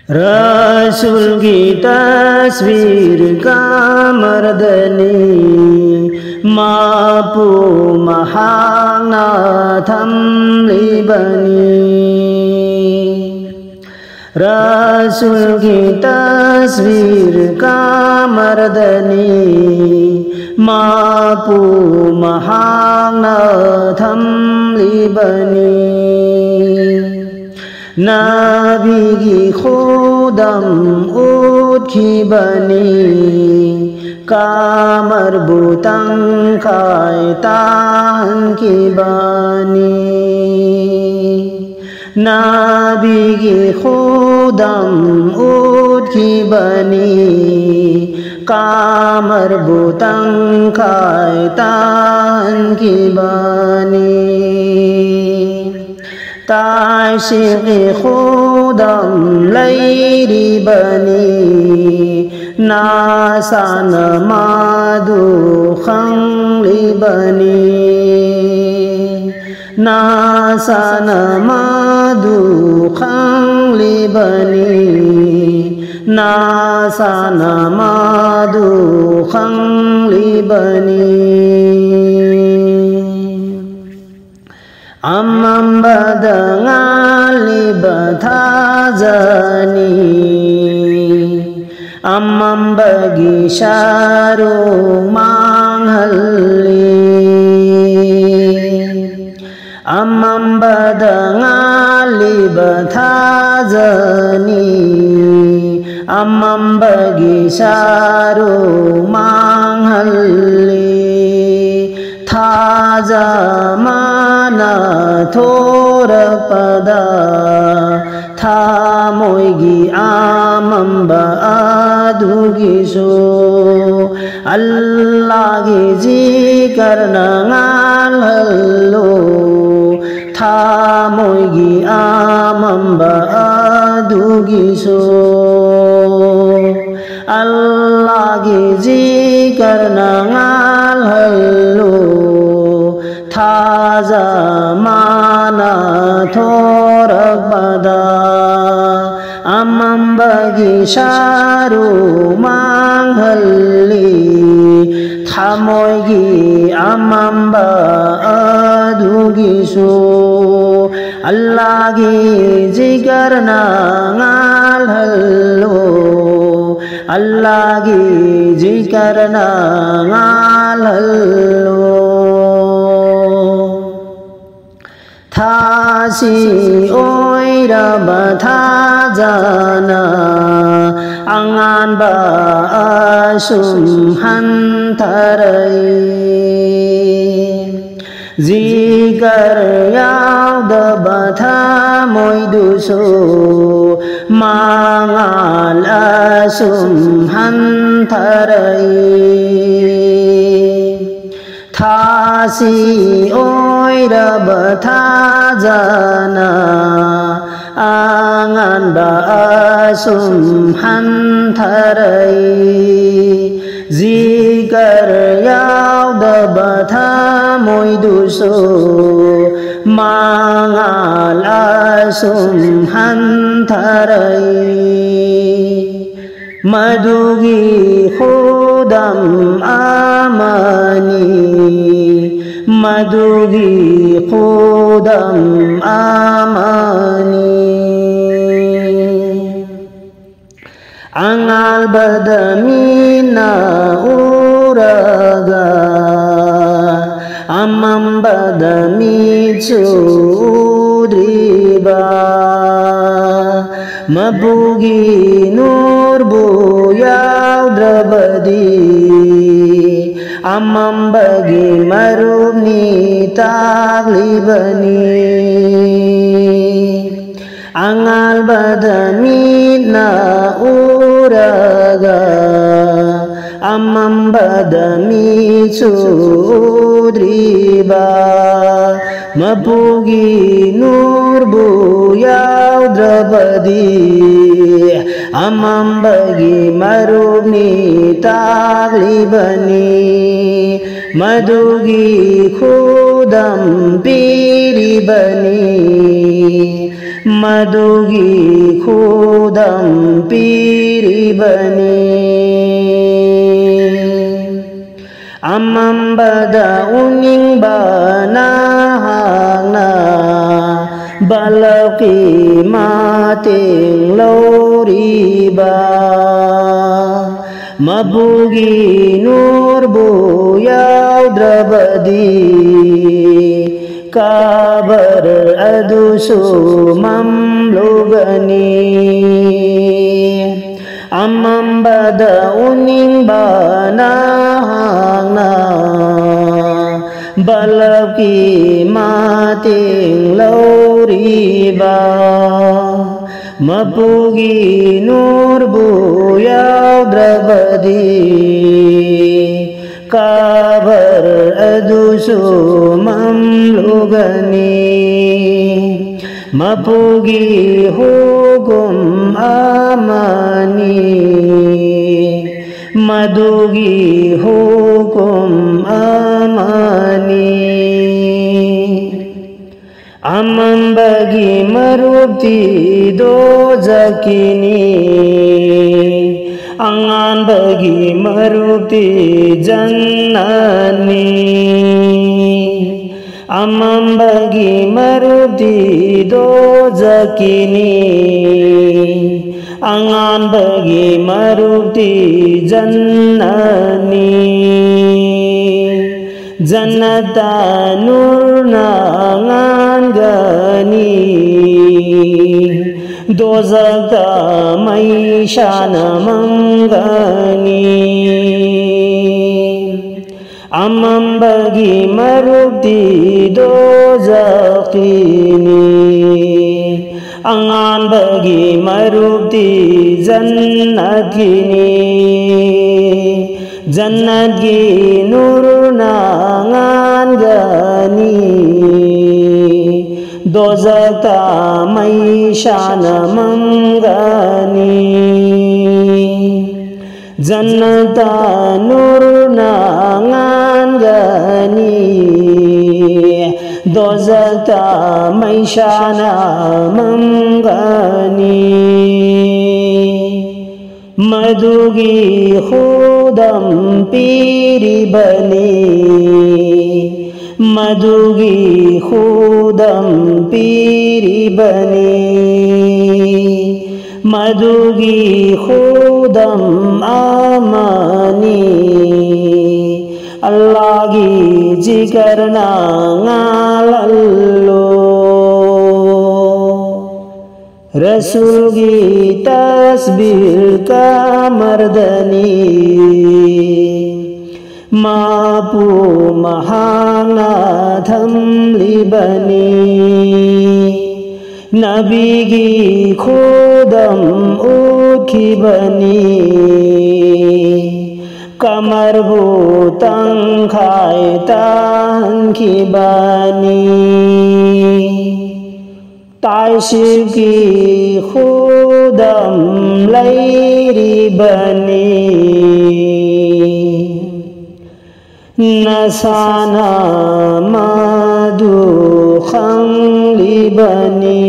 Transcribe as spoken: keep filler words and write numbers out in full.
ꯔꯁꯨꯜꯒꯤ ꯇꯁ꯭ꯕꯤꯔ ꯀꯃꯔꯗꯅꯤ ꯃꯄꯨ ꯃꯍꯥꯛꯅ ꯊꯝꯂꯤꯕꯅꯤ꯫ ꯔꯁꯨꯜꯒꯤ ꯇꯁ꯭ꯕꯤꯔ ꯀꯃꯔꯗꯅꯤ ꯃꯄꯨ ꯃꯍꯥꯛꯅ ꯊꯝꯂꯤꯕꯅꯤ꯫ ꯅꯕꯤꯒꯤ ꯈꯨꯗꯝ ꯎꯠꯈꯤꯕꯅꯤ, ꯀꯃꯔꯕꯨ ꯇꯪꯈꯥꯏ ꯇꯥꯍꯟꯈꯤꯕꯅꯤ꯫ ꯅꯕꯤꯒꯤ ꯈꯨꯗꯝ ꯎꯠꯈꯤꯕꯅꯤ, ꯀꯃꯔꯕꯨ ꯇꯪꯈꯥꯏ ꯇꯥꯍꯟꯈꯤꯕꯅꯤ꯫ ꯇꯥꯏꯁꯤꯛꯀꯤ ꯈꯨꯗꯝ ꯂꯩꯔꯤꯕꯅꯤ, ꯅꯁꯥꯅ ꯃꯗꯨ ꯈꯪꯂꯤꯕꯅꯤ꯫ ꯅꯁꯥꯅ ꯃꯗꯨ ꯈꯪꯂꯤꯕꯅꯤ, ꯅꯁꯥꯅ ꯃꯗꯨ ꯈꯪꯂꯤꯕꯅꯤ꯫ ꯑꯃꯝꯕꯗ ꯉꯥꯜꯂꯤꯕ ꯊꯥꯖꯅꯤ, ꯑꯃꯝꯕꯒꯤ ꯁꯔꯨ ꯃꯥꯡꯍꯜꯂꯤ꯫ ꯑꯃꯝꯕꯗ ꯉꯥꯜꯂꯤꯕ ꯊꯥꯖꯅꯤ, ꯑꯃꯝꯕꯒꯤ ꯁꯔꯨ ꯃꯥꯡꯍꯜꯂꯤ꯫ ꯊꯥꯖ ꯃꯥꯅ ꯊꯣꯔꯛꯄꯗ ꯊꯃꯣꯏꯒꯤ ꯑꯃꯝꯕ ꯑꯗꯨꯒꯤꯁꯨ ꯑꯜꯂꯥꯒꯤ ꯖꯤꯀꯔꯅ ꯉꯥꯜꯍꯜꯂꯨ꯫ ꯊꯃꯣꯏꯒꯤ ꯑꯃꯝꯕ ꯑꯗꯨꯒꯤꯁꯨ ꯑꯜꯂꯥꯒꯤ ꯖꯤꯀꯔꯅ ꯉꯥꯜꯍꯜꯂꯨ꯫ ꯊꯥꯖ ꯃꯥꯅ ꯊꯣꯔꯛꯄꯗ ꯑꯃꯝꯕꯒꯤ ꯁꯔꯨ ꯃꯥꯡꯍꯜꯂꯤ꯫ ꯊꯃꯣꯏꯒꯤ ꯑꯃꯝꯕ ꯑꯗꯨꯒꯤꯁꯨ ꯑꯜꯂꯥꯒꯤ ꯖꯤꯀꯔꯅ ꯉꯥꯜꯍꯜꯂꯨ꯫ ꯑꯜꯂꯥꯒꯤ ꯖꯤꯀꯔꯅ ꯉꯥꯜꯍꯜꯂꯨ꯫ ꯊꯥꯁꯤ ꯑꯣꯏꯔꯕ ꯊꯥꯖꯅ ꯑꯉꯥꯟꯕ ꯑꯁꯨꯝ ꯍꯟꯊꯔꯛꯏ꯫ ꯖꯤꯀꯔ ꯌꯥꯎꯗꯕ ꯊꯃꯣꯏꯗꯨꯁꯨ ꯃꯉꯥꯜ ꯑꯁꯨꯝ ꯍꯟꯊꯔꯛꯏ꯫ ꯊꯥꯁꯤ ꯑꯣꯏꯔꯕ ꯊꯥꯖꯅ ꯑꯉꯥꯟꯕ ꯑꯁꯨꯝ ꯍꯟꯊꯔꯛꯏ꯫ ꯖꯤꯀꯔ ꯌꯥꯎꯗꯕ ꯊꯃꯣꯏꯗꯨꯁꯨ ꯃꯉꯥꯜ ꯑꯁꯨꯝ ꯍꯟꯊꯔꯛꯏ꯫ ꯃꯗꯨꯒꯤ ꯈꯨꯗꯝ ꯑꯃꯅꯤ, ꯃꯗꯨꯒꯤ ꯈꯨꯗꯝ ꯑꯃꯅꯤ꯫ ꯑꯉꯥꯜꯕꯗ ꯃꯤꯠꯅ ꯎꯔꯒ ꯑꯃꯝꯕꯗ ꯃꯤꯠꯁꯨ ꯎꯗ꯭ꯔꯤꯕ ꯃꯕꯨꯒꯤ ꯅꯨꯔꯕꯨ ꯌꯥꯎꯗ꯭ꯔꯕꯗꯤ ꯑꯃꯝꯕꯒꯤ ꯃꯔꯨꯞꯅꯤ ꯇꯥꯛꯂꯤꯕꯅꯤ꯫ ꯑꯉꯥꯜꯕꯗ ꯃꯤꯠꯅ ꯎꯔꯒ ꯑꯃꯝꯕꯗ ꯃꯤꯠꯁꯨ ꯎꯗ꯭ꯔꯤꯕ ꯃꯄꯨꯒꯤ ꯅꯨꯔꯕꯨ ꯌꯥꯎꯗ꯭ꯔꯕꯗꯤ ꯑꯃꯝꯕꯒꯤ ꯃꯔꯨꯞꯅꯤ ꯇꯥꯛꯂꯤꯕꯅꯤ꯫ ꯃꯗꯨꯒꯤ ꯈꯨꯗꯝ ꯄꯤꯔꯤꯕꯅꯤ꯫ ꯃꯗꯨꯒꯤ ꯈꯨꯗꯝ ꯄꯤꯔꯤꯕꯅꯤ꯫ ꯑꯃꯝꯕꯗ ꯎꯅꯤꯡꯕ ꯅꯍꯥꯛꯅ ꯕꯂꯞꯀꯤ ꯃꯇꯦꯡ ꯂꯧꯔꯤꯕ꯫ ꯃꯕꯨꯒꯤ ꯅꯨꯔꯕꯨ ꯌꯥꯎꯗ꯭ꯔꯕꯗꯤ ꯀꯕꯔ ꯑꯗꯨꯁꯨ ꯃꯝꯂꯨꯒꯅꯤ꯫ ꯑꯃꯝꯕꯗ ꯎꯅꯤꯡꯕ ꯅꯍꯥꯛꯅ ꯕꯂꯞꯀꯤ ꯃꯇꯦꯡ ꯂꯧꯔꯤꯕ꯫ ꯃꯄꯨꯒꯤ ꯅꯨꯔꯕꯨ ꯌꯥꯎꯗ꯭ꯔꯕꯗꯤ ꯀꯕꯔ ꯑꯗꯨꯁꯨ ꯃꯝꯂꯨꯒꯅꯤ꯫ ꯃꯄꯨꯒꯤ ꯍꯨꯀꯨꯝ ꯑꯃꯅꯤ꯫ ꯃꯗꯨꯒꯤ ꯍꯨꯀꯨꯝ ꯑꯃꯅꯤ꯫ ꯑꯃꯝꯕꯒꯤ ꯃꯔꯨꯞꯇꯤ ꯗꯣꯖꯈꯤꯅꯤ꯫ ꯑꯉꯥꯟꯕꯒꯤ ꯃꯔꯨꯞꯇꯤ ꯖꯟꯅꯠꯅꯤ꯫ ꯑꯃꯝꯕꯒꯤ ꯃꯔꯨꯞꯇꯤ ꯗꯣꯖꯈꯤꯅꯤ꯫ ꯑꯉꯥꯟꯕꯒꯤ ꯃꯔꯨꯞꯇꯤ ꯖꯟꯅꯠꯅꯤ꯫ ꯖꯟꯅꯠꯇ ꯅꯨꯔꯅ ꯉꯥꯟꯒꯅꯤ꯫ ꯗꯣꯖꯈꯇ ꯃꯩꯁꯥꯅ ꯃꯝꯒꯅꯤ꯫ ꯑꯃꯝꯕꯒꯤ ꯃꯔꯨꯞꯇꯤ ꯗꯣꯖꯈꯤꯅꯤ꯫ ꯑꯉꯥꯟꯕꯒꯤ ꯃꯔꯨꯞꯇꯤ ꯖꯟꯅꯠꯀꯤꯅꯤ꯫ ꯖꯟꯅꯠꯀꯤ ꯅꯨꯔꯅ ꯉꯥꯟꯒꯅꯤ꯫ ꯗꯣꯖꯈꯇ ꯃꯩꯁꯥꯅ ꯃꯝꯒꯅꯤ꯫ ꯖꯟꯅꯠꯇ ꯅꯨꯔꯅ ꯉꯥꯟꯒꯅꯤ꯫ ꯗꯣꯖꯈꯇ ꯃꯩꯁꯥꯅ ꯃꯝꯒꯅꯤ꯫ ꯃꯗꯨꯒꯤ ꯈꯨꯗꯝ ꯄꯤꯔꯤꯕꯅꯤ꯫ ꯃꯗꯨꯒꯤ ꯈꯨꯗꯝ ꯄꯤꯔꯤꯕꯅꯤ꯫ ꯃꯗꯨꯒꯤ ꯈꯨꯗꯝ ꯑꯃꯅꯤ꯫ ꯑꯜꯂꯥꯍꯒꯤ ꯖꯤꯀꯔꯅ ꯉꯥꯜꯍꯜꯂꯣ꯫ ꯔꯁꯨꯜꯒꯤ ꯇꯁꯕꯤꯍ ꯀꯃꯔꯗꯅꯤ꯫ ꯃꯄꯨ ꯃꯍꯥꯛꯅ ꯊꯝꯂꯤꯕꯅꯤ꯫ ꯅꯕꯤꯒꯤ ꯈꯨꯗꯝ ꯎꯠꯈꯤꯕꯅꯤ꯫ ꯀꯃꯔꯕꯨ ꯇꯪꯈꯥꯏ ꯇꯥꯍꯟꯈꯤꯕꯅꯤ꯫ ꯇꯥꯏꯁꯤꯞꯀꯤ ꯈꯨꯗꯝ ꯂꯩꯔꯤꯕꯅꯤ꯫ ꯅꯁꯥꯅ ꯃꯗꯨ ꯈꯪꯂꯤꯕꯅꯤ꯫